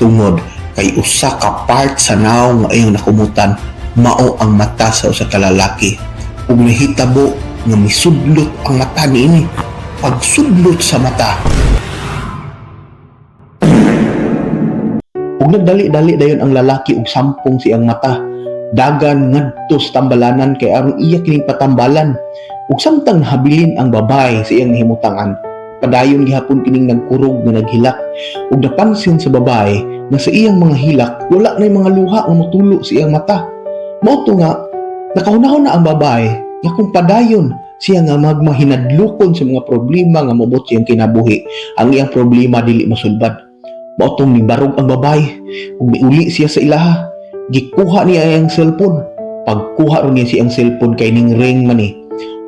Tungod kay usa ka part sa nawong nga iyang nakumutan mao ang mata sa usa ka lalaki. Ug nahitabo nga misudlot ang mata niini. Pagsudlot sa mata, ug nagdali-dali dayon ang lalaki og sampong siyang mata. Dagan ngadto sa tambalanan kay aron iya kining patambalan. Ug samtang nahabilin ang babae sa iyang nahimutangan, padayon gihapon kining nagkurog nga naghilak. Ug napansin sa babae nga sa iyang mga hilak wala na mga luha nga motulo sa iyang mata. Mao to nga nakahunahon na ang babae nga kung padayon siya nga magmahinadlokon sa mga problema nga moabot sa iyang kinabuhi, ang iyang problema dili masulbad. Mao tong nibarog ang babae ug miuli siya sa ilaha. Gikuha niya ang cellphone. Pagkuha ron niya siyang cellphone kay ning ring man ni.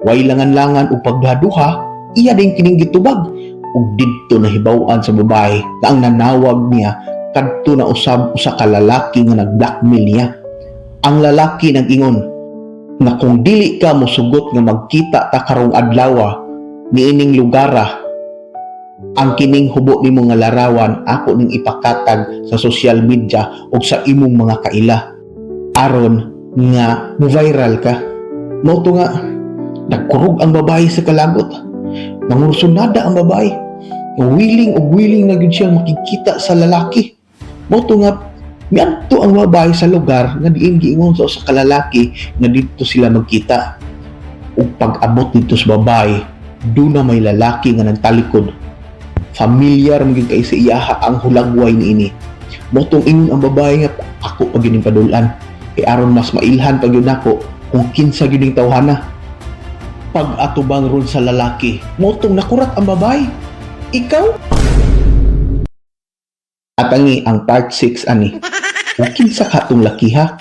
Way langan-langan ug pagduha-duha, iya din kining gitubag. Ug didto nahibaw-an sa babae nga ang nanawag niya kadto na usab usa ka lalaki nga nag-blackmail niya. Ang lalaki nag-ingon nga kung dili ka mosugot nga magkita ta karong adlaw niining lugara, ang kining hubo nimo nga larawan ako ning ipakatag sa social media ug sa imong mga kaila aron nga mo viral ka. Mao to nga nagkurog ang babae sa kalagot. Nangursunada ang babae. Willing ug willing na gyud siyang makikita sa lalaki. Mao to nga miadto ang babae sa lugar nga diin giingon sa usa ka lalaki nga didto sila magkita. Ug pag-abot didto sa babae, duna may lalaki nga nagtalikod. Familiar man gyud kay sa iyaha ang hulagway niini. Mao tong ingon ang babae nga ako pa gyud ning padul-an kay aron mas mailhan pa gyud nako kung kinsa gyud ning tawhana. Pag atubang ron sa lalaki, mao tong nakurat ang babae. Ikaw? Atangi ang part 6 ani. Ug kinsa ka tong lakiha?